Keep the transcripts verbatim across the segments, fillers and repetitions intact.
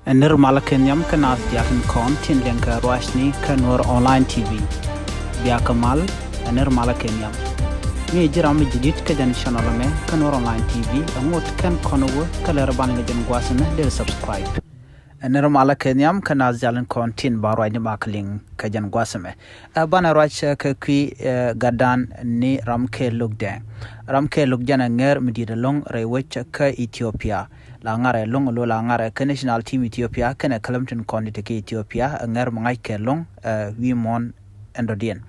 Ɛ nir malä kɛ nhiam kä naath diaal tin kɔn tin liɛŋ kɛ ruacni kä Nuɔr Online T V. Bia kɛ mal, ɛ nir malä kɛ nhiam. Mi ji̱ ram mi ji̱ di̱t kä jɛn channel ɛmɛ kä Nuɔr Online T V, ɛ ŋot kɛn kɔn wä kä lɛr ban liŋ kɛ jɛn gua̱a̱th ɛmɛ dee subscribe. Ɛ nir malä kɛ nhiam kä naath diaal tin kɔn tin ba ruacni ba kɛ liŋ kɛ jɛn gua̱a̱th ɛmɛ. Ɛ banɛ ruac kɛ kui̱ ɛ gatdan ni Ramkɛl Luk Dɛŋ. Ramkɛl Luk jɛn ɛ ŋɛr mi di̱i̱t ɛlɔ̱ŋ rɛy wec kä Ethiopia. La ŋarɛ ɛlɔ̱ŋ lo la ŋarɛ kä national team Ethiopia kɛnɛ club tin kɔn ti te kä Ethiopia, ɛ ŋɛr mi ŋa̱ckɛ ɛlɔ̱ŋ ɛ wi̱i̱ muɔ̱ɔ̱n ɛn dɔ̱diɛn.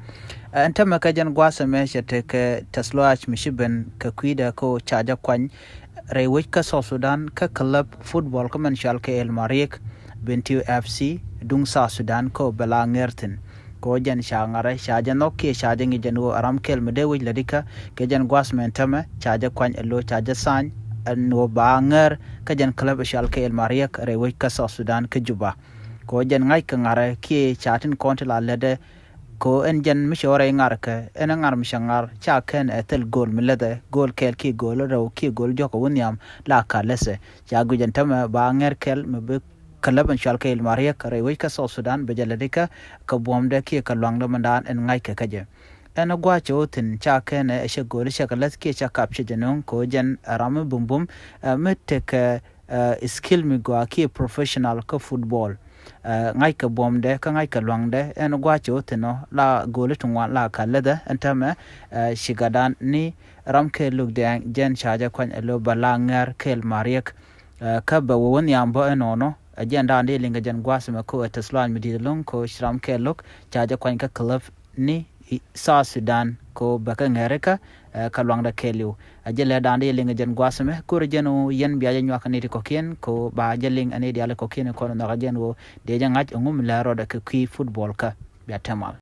Ɛ ɛn täämɛ kä jɛn gua̱a̱th ɛmɛ cɛ tekɛ tɛ̈th lɔaac mi ci ben kɛ kui̱dɛ kä ca jɛ kuany rɛy wec kä South Sudan kä club football kä mɛn cɔal kɛ El Mariek, Bentiu F C, duŋ South Sudan kä bɛ la ŋɛr thi̱n. Kɛ ɣöö jɛn ca ŋa̱rɛ, ca jɛ nhɔk kiɛ ca jɛ ŋi̱c ɛn ɣöö ɛ Ramkɛl mi dee wec lätikä kɛ jɛn gua̱a̱th ɛmɛ ɛn täämɛ ca jɛ kuany ɛ lo ca jɛ tha̱a̱ny ɛn ɣöö ba ŋɛr kä jɛn club cɔal kɛ El Mariek rɛy wec kä South Sudan kä Juba. Kɛ ɣöö jɛn ŋa̱ckɛ ŋa̱rɛ kiɛ ca tin kɔn ti la lätdɛ kɛ ɣöö ɛn jɛn mi cɛ ɣöö rɛy ŋa̱rkɛ, ɛn ɛ ŋa̱r mi cɛ ŋa̱r ca kɛn ɛ thil go̱o̱l mi lätdɛ, go̱o̱l kɛl kiɛ go̱o̱l rɛw kiɛ go̱o̱l jɔ̱k ɛ wä nhiam la ka läthɛ. Ca guic ɛn täämɛ ba ŋɛr kɛl mi bi club ɛn cɔal kɛ El Mariek rɛy wec kä South Sudan bɛ jɛ lätikä kɛ buɔ̱mdɛ kiɛ kɛ luaŋdɛ mindan ɛn ŋa̱ckɛ kä jɛ. Ɛn ɛ gua̱a̱th cɛ wä thi̱n ca kɛn ɛ cɛ go̱o̱l cɛ kɛ läth kiɛ cɛ kap cɛ jɛ nöŋ kɛ ɣöö jɛn ɛ ram mi bumbum ɛ mi tekɛ ɛ skill mi gɔaa kiɛ professional kä football. Ɛ ŋa̱ckɛ buɔ̱mdɛ kä ŋa̱ckɛ luaŋdɛ ɛn gua̱a̱th cɛ wä thi̱n ɔ la go̱o̱li ti ŋuan la ka läthɛ ɛn täämɛ ɛ ci gatdan ni Ramkɛl Luk Dɛŋ jɛn ca jɛ kuany ɛ lo bɛ la ŋɛr kɛ El Mariek. Ɛ kä bɛ wä wä nhiam bä ɛnɔnɔ ɛ jɛn da̱a̱n dee liŋ kɛ jɛn gua̱a̱th ɛmɛ kɛ ɣöö ɛ tɛ̈th lɔaac mi di̱i̱t ɛlɔ̱ŋ kɛ ɣöö ci Ramkɛl Luk ca jɛ kuany kä club ni South Sudan kɛ ɣöö bɛ kɛ ŋɛrikä ɛ kä luaŋdɛ kɛɛliw. Ɛ jɛ lɛ da̱a̱n dee liŋ kɛ jɛn gua̱a̱th ɛmɛ kɛ ɣöö rɛ jɛn ɣöö yɛn bia jɛ nyuak ɛ nɛy ti kɔ̱kiɛn kɛ ɣöö ba jɛ liŋ ɛ nɛy diaal kɔ̱kiɛn kɔn nhɔk ɛ jɛn ɣöö dee jɛ ŋa̱c ɛŋu mi lɛ rɔɔdɛ kɛ kui̱ football kä. Bia te mal.